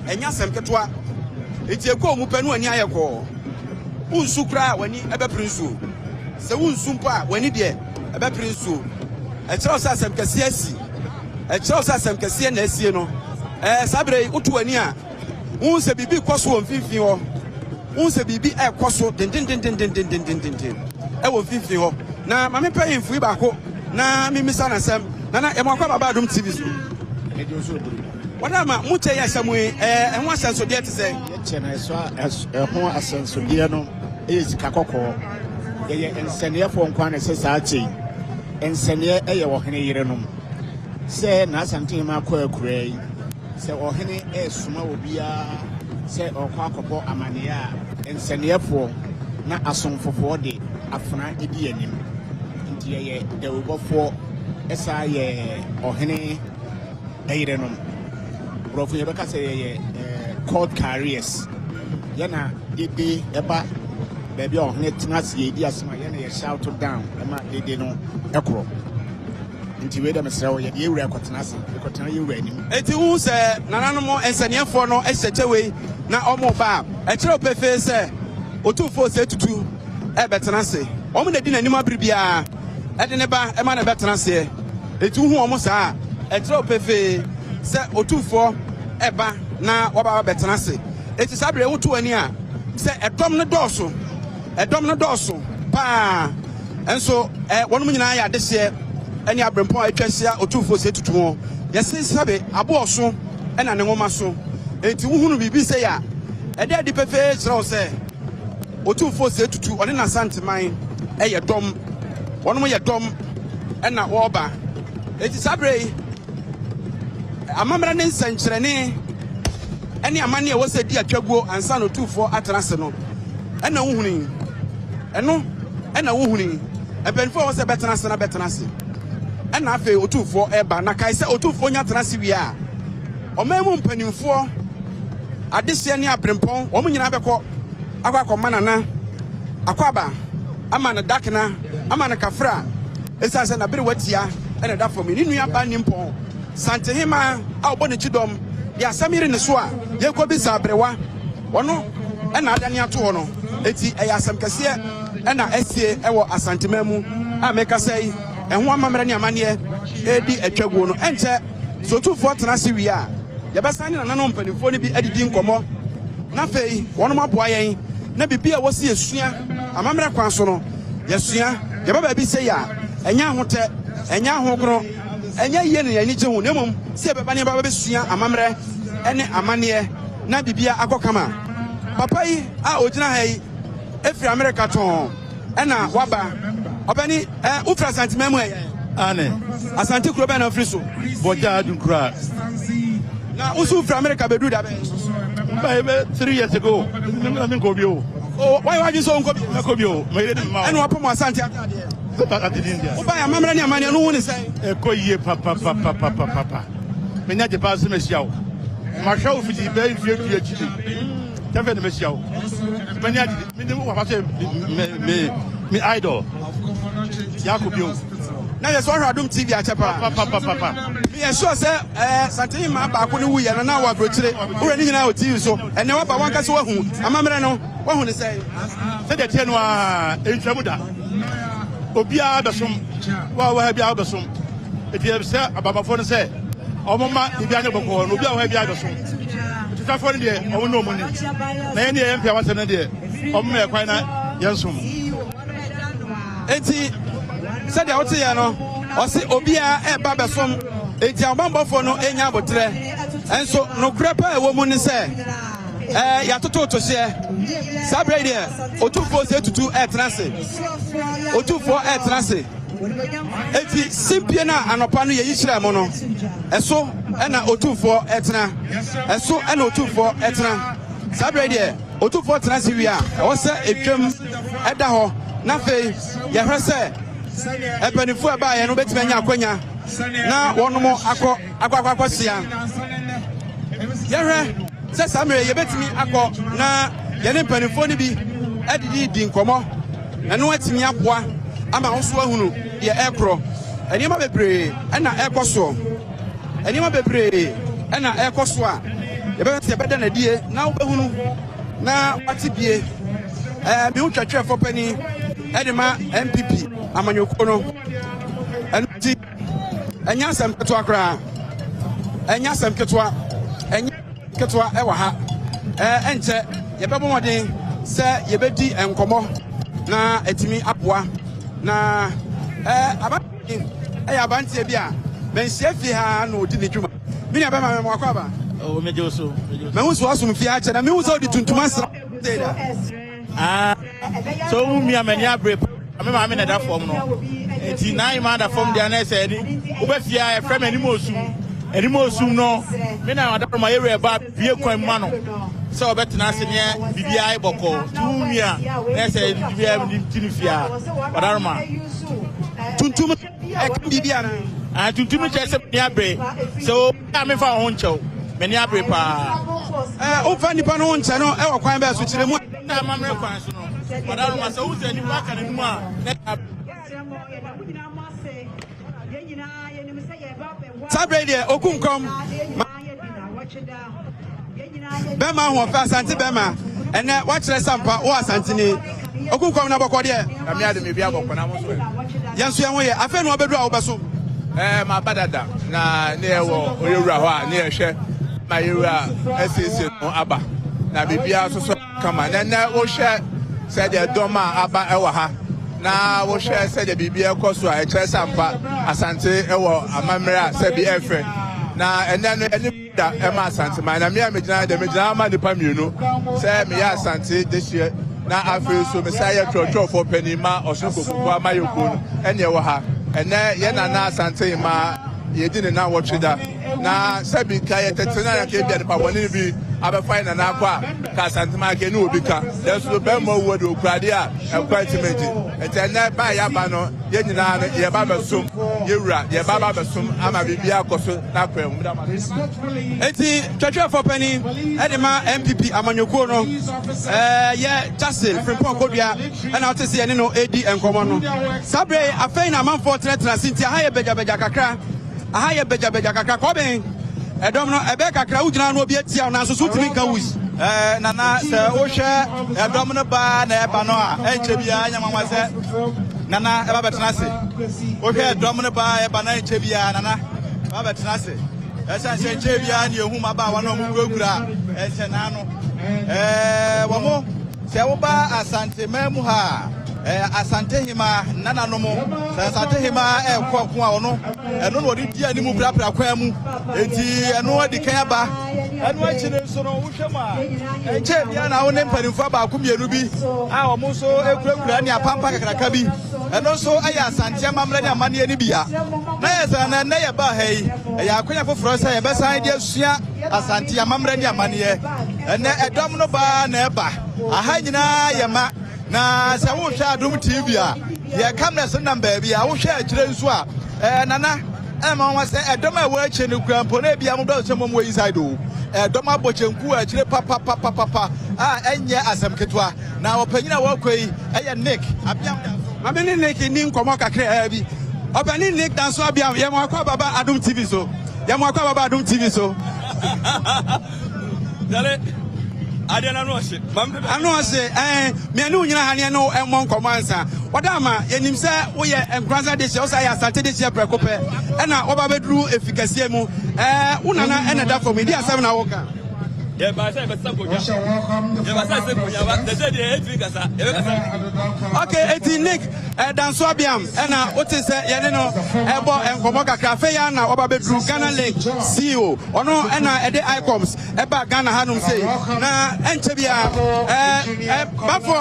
ɛnyɛ asɛm ketewa. Enti ɛkɔɔ mu pɛ na w'ani ayɛ kɔɔ. Wonsu koraa a, w'ani bɛpere nsuo. Sɛ wonsu mpo a, w'ani deɛ, ɛbɛpere nsuo. Ɛkyerɛ wo sɛ asɛm kɛseɛ asi. Ɛkyerɛ wo sɛ asɛm kɛseɛ na asie no. Ɛɛ, saa berɛ yi, woto w'ani a, wohu sɛ biribi rekɔ so wɔ mfimfini hɔ. Wohu sɛ biribi rekɔ so dendendendendendendenden wɔ mfimfini hɔ. Na ma mempɛ ahemfo yi baako na memmisa no asɛm. Nana, yɛma wakɔ aba Adom TV so. Wɔn a ma mokyɛ yɛ asɛm yi, ɛɛ, ɛho ahyɛnsodeɛ te sɛn? Yɛkyɛ no ɛso ɛho ahyɛnsodeɛ no yɛ sika kɔkɔɔ. Yɛyɛ nsɛnneɛfoɔ nko ara na ɛsɛ saa kyɛ yi. Nsɛnneɛ yɛ ɔhene yerenom. Sɛ n'Asantehema kɔ akuraa yi, Sɛ ɔhene resoma obiara sɛ ɔrekɔ akɔbɔ amanneɛ a, nsɛnneɛfoɔ na asomfofoɔ de afena di anim. Nti yɛyɛ dawurubɔfoɔ san yɛ ɔhene yerenom. Borɔfo yɛbɛka sɛ yɛyɛ court carriers. Yɛna dede ɛba baabi a ɔhene tena ase yɛdi asɛm a yɛna yɛ shout down ɛma dede no ɛkorɔ. Nti wei dɛ mesrɛ wo, yɛde yɛ wura kɔtena ase, yɛkɔtena yɛ wura anim. Enti wohu sɛ nananom nsɛnneɛfoɔ no hyɛ kyɛ wei na wɔreba a, ɛkyerɛ wo pefee sɛ Otumfoɔ Osei Tutu rebɛtena ase. Wɔn na ɛdi n'anim abere biara de ne ba ma no bɛtena aseɛ. Enti wohu wɔn saa a, ɛkyerɛ wo pefee sɛ Otumfoɔ reba na waba abɛtena ase. Enti saa berɛ yi woto w'ani a, sɛ ɛdɔm no dɔɔso, ɛdɔm no dɔɔso paa. Nso ɛ, wɔnom nyinaa yɛ adehyeɛ ne aberempɔn a atwa ahyia Otumfoɔ Osei Tutu ho. Yɛse sɛbe aboɔ so na ne nwoma so. Enti wohunu biribi sei a, ɛda adi pefee kyerɛ wo sɛ Otumfoɔ Osei Tutu, ɔne n'Asanteman yɛ dɔm. Wɔnom yɛ dɔm na wɔreba. Enti saa berɛ yi, amammerɛ ne nsɛnkyerɛnne ne amanneɛ a ɛwɔ sɛ ɛdi atwaguo ansa na Otumfoɔ atena ase no, ɛna wohunu yi. Ɛno na wohunu yi. Mpanyinfoɔ a ɛwɔ sɛ bɛtena ase na bɛtena ase. Ɛna afei Otumfoɔ ɛreba. Na kae sɛ Otumfoɔ nya tena ase wie a, ɔman mu mpanimfoɔ, adehyeɛ ne aberempɔn, wɔn nyinaa bɛkɔ akɔ akɔma Nana Akwaaba, ama no Dakena, ama no Kafra. Esiane sɛ n'aberewa tia na ɛda fam yi, ne nua ba Nimpɔn, Santehemaa a ɔbɔ n'akyi dɔm, de asɛm yere ne so a, yɛkɔbisa aberewa. Ɔno na adane ato hɔ no, enti ɛyɛ asɛm kɛseɛ na asie wɔ Asanteman mu a mekasa yi, ɛho amammerɛ ne amanneɛ redi atwaguo no. Ɛnkyɛ sɛ Otumfoɔ tena ase wie a, yɛbɛsan ne nananom mpanimfoɔ no bi adidi nkɔmmɔ na afei wɔnom aboa yɛn na biribi a ɛwɔ sɛ yɛsua amammerɛ kwan so no, yɛasua. Yɛba baabi sei a, ɛnyɛ ahotɛ, ɛnyɛ ahogono, ɛnyɛ yie na yɛn ani gye ho, na mmom sɛ yɛbɛba ne yɛbɛba bɛsua amammerɛ ne amanneɛ na biribiara akɔ kama. Papa yi a ogyina ha yi firi Amerika tɔnn ɛna waba. Ɔbɛni, ɛ, wofiri Asanteman mu ɛyɛ? Ane. Asante kuro bɛn na wofiri so? Bɔgya Adunkura. Na wo nso wofiri Amerika bɛduru da bɛn? Mbae bɛ 3 years ago. Na menkɔ bio. O, wayɛ w'adwene sɛ wonkɔ bio? Mɛkɔ bio. Meyere de mma wo. Ɛna wapam Asante ataadeɛ. Asante din deɛ. Wobae amammerɛ ne amanneɛ no, wohu ne sɛn? Ɛkɔ yie papapapapapa. Menya gye paa sɛ mahyia wo. Mahwɛ wo fiti bɛyɛ mfeɛ du akyi ni. Sɛ afei na mahyia wo. M'ani agye. Me ne wo papa sɛ me me me idol. Yɛakɔ bio. Na yɛ sɛ ɔhwɛ Adom TV akyɛ paa. Papapapapa. Meyɛ sure sɛ ɛɛ Santehene maa baako no wuyɛ no na wɔ aburokyire. Wohwɛ ne nyinaa wɔ TV so. Ɛnɛ waba wankasa wahu amammerɛ no. Wahu ne sɛn? Sɛdeɛ ɛteɛ no ara, ɛntwa mu da. Obiara bɛsom. Wo a wɔ ha biara wobɛsom. Eti yɛsrɛ ababafoɔ no sɛ wɔn mma biribiara nyɛ bɔkɔɔ na obi a ɔwɔ ha biara bɛsom. Twitwafoɔ no deɛ wɔn ne wɔn ni. Na yɛn deɛ yɛn mpɛ awasɛm no deɛ wɔn mma yɛ kwan na yɛn som. Eti sɛdeɛ wote yɛ no, ɔse obiara ɛba bɛsom. Eti ahobammɔfoɔ no nya aboterɛ. Nso nokorɛ pa a ɛwɔ mu ne sɛ. Ɛɛ yɛatoto tohyeɛ. Saa berɛ yi deɛ Otumfoɔ Osei Tutu ɛretena ase. Otumfoɔ ɛretena ase. Eti simpie no a anɔpa no yɛyi kyerɛɛ mo no, ɛso ɛna Otumfoɔ ɛtena. Ɛso ɛna Otumfoɔ ɛtena. Saa berɛ yi deɛ Otumfoɔ tena ase wie a, ɛwɔ sɛ etwam ɛda hɔ na afei yɛhwɛ sɛ mpanimfoɔ a ɛbaeɛ no bɛtumi anya akwanya na wɔnom akɔ akɔ akɔ akɔhyia. Yɛhwɛ sɛ saa mmerɛ yɛbɛtumi akɔ na yɛne mpanimfoɔ no bi adidi di nkɔmmɔ na ɛno atumi aboa ama wo so ahunu deɛ ɛrekorɔ. Nneɛma bebree ɛna ɛrekɔ soɔ. Nneɛma bebree ɛna ɛrekɔ so a yɛbɛhwɛ sɛ yɛbɛda no adie na wobɛhunu na wate bie. Ɛɛ mehu twɛtwɛfoɔ panin ɛde ma NPP amanyɔkuo no. Ɛno nti Ɛnyɛ asɛm ketewa koraa. Ɛnyɛ asɛm ketewa. Ɛnyɛ ketewa ɛwɔ ha. Ɛɛ ɛnkyɛ yɛbɛbɔ mmɔden sɛ yɛbɛdi nkɔmmɔ na atumi aboa na ɛɛ aban ɛyɛ abanteɛ bi a manhyia fie ha na ɔdi ne dwuma. Me nua bɛma mɛmo akɔ aba. Oh, megye wo so. Mahu so asom fie akyɛ na mehu sɛ ɔde tuntum asra. Ah, sɛ wohu mi a m'ani abere pa me maame na ɛda fam no nti na ayema da fam deɛ na ɛsɛ ɛni wobɛ fie a yɛfrɛ me anim osum anim osum no me na ɔdaroma yɛwerɛ ba bie kwan ma no sɛ ɔbɛtena ase neɛ biribiara ayɛ bɔkɔɔ nti wohu mi a na ɛsɛ biribiara ti no fie a ɔdaroma tuntum ɛka biribi anaa? Ah, tuntum kyerɛ sɛ m'ani abere sɛ o a mefa wo ho nkyɛw m'ani abere paa. Ɛɛ wofa nipa no ho nkyɛ no ɛwɔ kwan bɛɛ so kyerɛ mu. Na amammerɛ kwan so no ɔda no ma sɛ wohu sɛ nipa aka n'anim a na Saa berɛ yi deɛ okum kɔm ma bɛrima ahoɔfɛ Asante bɛrima ɛnɛ wakyerɛ sampa wo Asanteni okum kɔm na bɔkɔ deɛ. Nyame adom ebi abɔkɔ na mo nso ɛ. Yɛn nso yɛn ho yɛ afei na wabɛduru a wobɛso. Ɛɛ maba dada na ne yɛ wɔ oyɛwura hɔ a ne yɛhwɛ ma yɛwura asiesie no aba na biribiara nso so kama na ɛnɛ wohwɛ sɛdeɛ dɔm a aba ɛwɔ ha na wohwɛ sɛdeɛ biribi ɛkɔ so a ɛkyerɛ sɛ ampa Asante ɛwɔ amammerɛ a sɛbi ɛfɛ na ɛnɛ no ɛne da ɛma Asante man na me a megyina deɛ megyina ama nnipa mmienu sɛ meyɛ Asante dehyeɛ na afei nso mesan yɛ twerɛtwerɛfoɔ panin ma Ɔsono Kokopo amayɛkuo no ɛne ɛwɔ ha ɛnɛ yɛ nana Asante ma yɛdi ne na wɔtwe da na sɛbi ka yɛ tete na yɛka ebia nipa bɔne no bi abɛfa yɛ nana akɔ a ka Asante ma ka ne obi ka nanso bɛrima owuo de okura adeɛ a ɛnkɔ ntumi ngye nti ɛnɛ baa yɛaba no yɛn nyinaa no yɛba bɛsom yɛwura yɛba ba bɛsom ama biribi akɔ so n'akwan mu. Enti twɛtwɛfoɔ panin de ma NPP amanyɔkuo no yɛ Justin Frimpong Kodua ɛna ɔte sɛ yɛne no redi nkɔmmɔ no. Saa berɛ yi afei na amanfoɔ tenatena ase nti aha yɛ bagyabagya kakra. Aha yɛ bagyabagya kakra. Kɔben, ɛdɔm no ɛbɛyɛ kakra wogyina no obi atia wo nanso so wotumi nka wui. Ɛɛ nana sɛ wohwɛ ɛdɔm no baa na ɛba no a ɛnkyɛ biara nyɛ nwanwa sɛ nana ɛba bɛtena ase. Wohwɛ ɛdɔm no baa ɛba no ɛnkyɛ biara nana ba bɛtena ase. Ɛsiane sɛ nkyɛn biara ne ehu mmabaawa no a wɔkurakura nsɛnaa no. Ɛɛ wɔn sɛ woba Asante man mu ha a, ɛɛ Asantehema nananom sɛ Asantehema ɛrekɔ ɔko a ɔno ɛno na ɔde di anim pirapira kwan mu. Eti ɛno adi kan aba. Ɛno akyi no nso no wohwɛ mu a nkyɛn biara na wo ne mpanimfoɔ baako mmienu bi a wɔn nso kurakura ne apampa kakraka bi. Ɛno nso yɛ Asante amammerɛ ne amanneɛ no bi a na yɛ sɛ na ɛnnɛ yɛbaa ha yi, ɛyɛ akwanya foforɔ sɛ yɛbɛsan de asua Asante amammerɛ ne amanneɛ. Ɛnnɛ ɛdɔm no baa na ɛba. Aha nyinaa yɛ ma. Na sɛ wohwɛ Adom TV a, yɛ cameras no nam baabi a wohwɛ akyire nso a, ɛɛ nana ɛma wɔn sɛ ɛdɔm a ɛwɔ akyire no kura mpo na ebia mo dɔm sɛ mo wɔ inside o. Ɛdɔm abɔ kyenku wɔ akyire papapapapa a ɛnyɛ asɛm ketewa. Na ɔpanyin a wɔkɔ yi yɛ Nick Abiam Danso. Ma me ne Nick nni nkɔmmɔ kakraa bi. Ɔpanin Nick Danso Abiam, yɛ mo akɔ ababa Adom TV so. Yɛ mo akɔ ababa Adom TV so. Dale, adeɛ no ano ɔhye. Ano ɔhye, ɛn, mmienu wo nyina ha ne ɛne wo mmɔ nkɔmmɔ ansa. Wɔda ama, yɛnim sɛ woyɛ Nkoranza dehyeɛ, wo san yɛ Asante dehyeɛ prɛko pɛ, ɛna wɔba bɛduru efi kɛseɛ mu. Ɛɛ, wo nana ɛna ɛda fam yi, di asɛm na woka. Yɛbaa sɛ yɛbɛsesa nkonnwa. Yɛbaa sɛ yɛsɛ nkonnwa ba sɛ sɛ deɛ yɛntumi kasa yɛbɛkasa. Ok, eti Nick Danso Abiam ɛna wote sɛ yɛne no ɛbɔ nkɔmmɔ kakra. Afei ya na ɔba bɛduru Ghana Link CEO. Ɔno ɛna ɛde ICOMS ɛba Ghana hanom sei. Na ɛnkyɛ biara ɛɛ ɛ Bafoɔ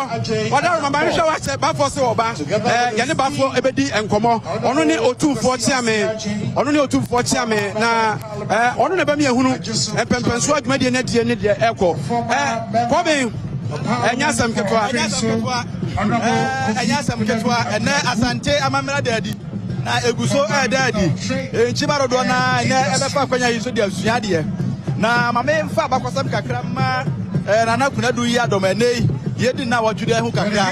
ɔdaroma ma nhwɛ wakyɛ Bafoɔ sɛ ɔba ɛɛ yɛne Bafoɔ ɛbɛdi nkɔmmɔ. Ɔno ne Otumfoɔ Kyeame. Ɔno ne Otumfoɔ Kyeame na Ɛɛ, ɔno na ɛbɛma yɛahunu mpɛmpɛnsoɔ a dwumadie no adie ne deɛ ɛrekɔ. Ɛɛ, Kɔben, ɛnyɛ asɛm ketewa. Ɛnyɛ asɛm ketewa. Ɛɛ, ɛnyɛ asɛm ketewa. Ɛnɛ Asante amammerɛ da adi, na egu so ɛreda adi. Nkyima dodoɔ no ara ɛnɛ ɛbɛfa akwanya yi so de asua adeɛ. Na ma memfa abakɔsɛm kakra mma ɛɛ Nana Konadu yi adɔm ɛnɛ yi yɛdi nna wɔtwe da ho kakra.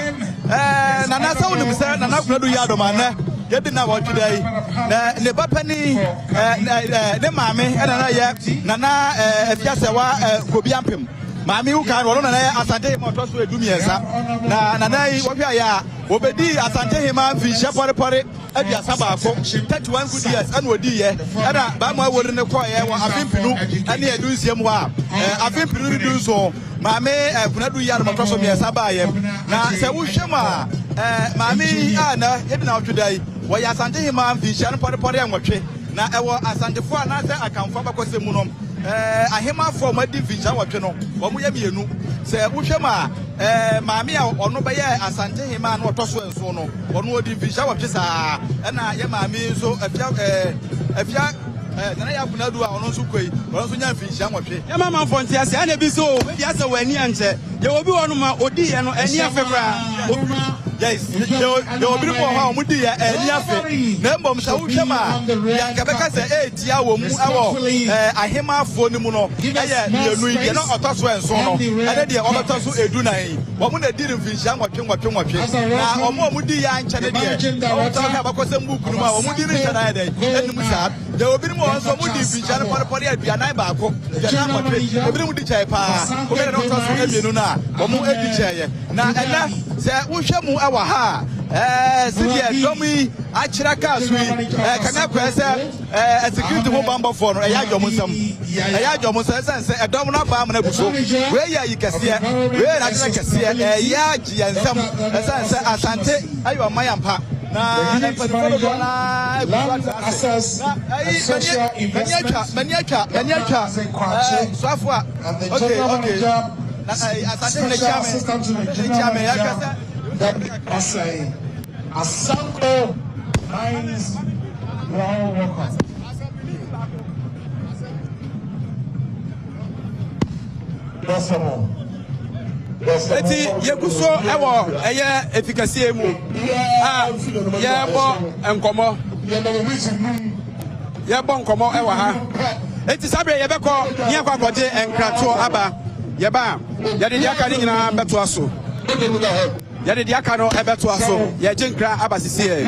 Ɛɛ Nana sɛ wonim sɛ Nana Konadu yi adɔm anɛ yɛdi nna wɔtwe da yi na ne ba panin ne maame ɛna na yɛ nana afiasɛwa kobi ampem maame yi kan wɔn nana yɛ asante hema ɔtɔ so 13 na nana yi wɔhwɛ ayɛ a wɔbɛdi asante hema mfinhyia pɔrepɔre 31, 31 good years ɛna ɔdi yɛ ɛna baamu awori ne kɔɔyɛ wɔ afe 2016 mu hɔ a afe 2017 maame kunadu yi anam ɔtɔ so mmiɛnsa baayɛ na sɛ wohwɛ mu a maame yi a na yɛdi na ɔtwe da yi Wɔyɛ Asante Hemaa mfinhyia no pɔrepɔre nwɔtwe, na ɛwɔ Asantefoɔ anaasɛ Akanfoɔ abakɔsɛm mu no, ahemaafoɔ a wɔadi mfinhyia nwɔtwe no, wɔyɛ mmienu. Sɛ wohwɛ mu a, maame a ɔno bɛyɛɛ Asante Hemaa no ɔtɔ so nson no, ɔno ɔdi mfinhyia nwɔtwe saa ara. Ɛna yɛ maame yi nso, Afia, Afia Nana Yaa Konadu a ɔno nso kɔ yi, ɔno nso nyaa mfinhyia nwɔtwe. Yɛma amanfoɔ nte aseɛ, ɛna ebi nso o, wei deɛ asɛ wɔ ani ankyɛ. Yɛwɔ obi wɔ hɔnom a odiiɛ no ani afe koraa. Yes, yɛwɔ binom wɔ hɔ a wɔn diiɛ ani afe. Na mmom sɛ wohwɛ mu a, deɛ anka bɛka sɛ ɛretia wɔn mu wɔ ahemaafoɔ no mu no yɛ mmienu yi, deɛ na ɔtɔ so nson no ɛne deɛ ɔbɛtɔ so 14 yi. Wɔn na ɛdi no mfinhyia nwɔtwe nwɔtwe nwɔtwe. Na wɔn a wɔn diiɛ ankyɛ no deɛ, wɔn sɛ wɔhwɛ abakɔsɛm buuku no mu a, wɔn di no nhyɛ da ayɛ dɛn ɛnum saa. Yɛwɔ binom wɔ hɔ nso wɔn di mfinhyia no pɔrepɔre 41, 48. Ebinom di kyɛe paa. Wobɛyɛ dɛ na wɔtɔ so mmienu no a, wɔn di kyɛeɛ. Na ɛnɛ sɛ wohwɛ mu wɔ ha a, ɛɛ sɛdeɛ dɔm yi akyerɛ kaa so yi, ɛɛ kame akɔɛ sɛ ɛɛ security ho bambɔfoɔ no ɛyɛ agye wɔn nsam. Ɛyɛ agye wɔn nsam ɛsiane sɛ ɛdɔm no aba amena agu so. Wei yɛ ayi kɛseɛ, wei yɛ n'akyerɛ kɛseɛ, ɛyɛ agye yɛn nsam ɛsiane sɛ Asante ɛyɛ ɔman ampa. Na mpanimfoɔ dodoɔ no ara gu so atena ase. Na ɛyi m'ani m'ani atwa m'ani atwa m'ani atwa ɛɛ soafo a okay okay na ɛyi Asante hene kyia me Asante hene kyia me yɛhwɛ sɛ. Asɛe Asanko Mines Brown Worker. Eti yɛgu so wɔ ɛyɛ efikɛseɛ mu a yɛrebɔ nkɔmmɔ. Yɛrebɔ nkɔmmɔ wɔ ha. Eti saa berɛ yɛbɛkɔ ne yɛakɔ akɔgye nkratoɔ aba. Yɛba a, yɛde deɛ aka no nyinaa bɛtoa so. Yɛde deɛ aka no bɛtoa so. Yɛregye nkra aba sisiɛ.